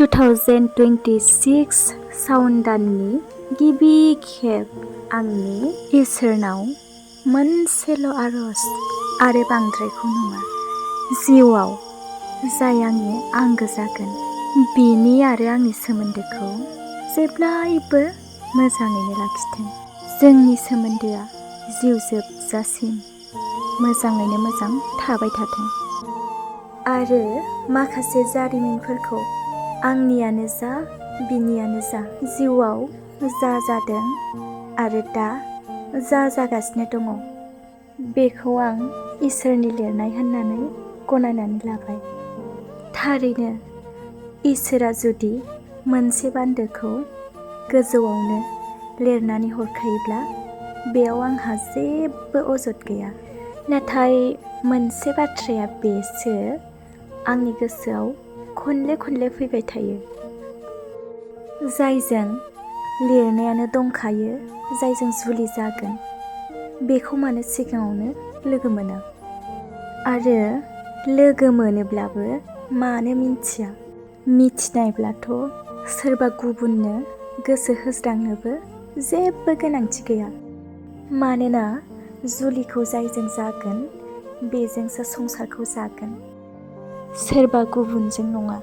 2026 सावन दाननि गिबि खेब आंनि इसोरनाव मोनसेल' आरज आरो बांद्रायखौ नङा, जिउआव जाय आंनि आंगो जागोन बिनि आरो आंनि सोमोन्दोखौ जेब्लायबो मोजाङैनो लाखिथों। जोंनि सोमोन्दोआ जिउ जोबजासिम मोजाङैनो मोजां थाबाय थाथों। आरो माखासे जारिमिनफोरखौ आंनियानो जा बिनियानो जा जिउआव जा जादों आरो दा जा जागासिनो दङ बेखौ आं इसोरनि लिरनाय होननानै गनायनानै लाबाय। थारैनो इसोरा जुदि मोनसे बान्दोखौ गोजौआवनो लिरनानै हरखायोब्ला बेयाव आंहा जेबो अजद गैया। नाथाय मोनसे बाथ्राया बेसो आंनि गोसोआव खनले खनले फैबाय थायो। जायजों लिरनायानो दंखायो, जायजों जुलि जागोन बेखौ मानो सिगाङावनो लोगो मोना? आरो लोगो मोनोब्लाबो मानो मिन्थिया? मिथिनायब्लाथ' सोरबा गुबुननो गोसो होज्रांनोबो जेबो गोनांथि गैया। मानोना जुलिखौ जायजों जागोन बेजोंसो संसारखौ जागोन, सोरबा गुबुनजों नङा।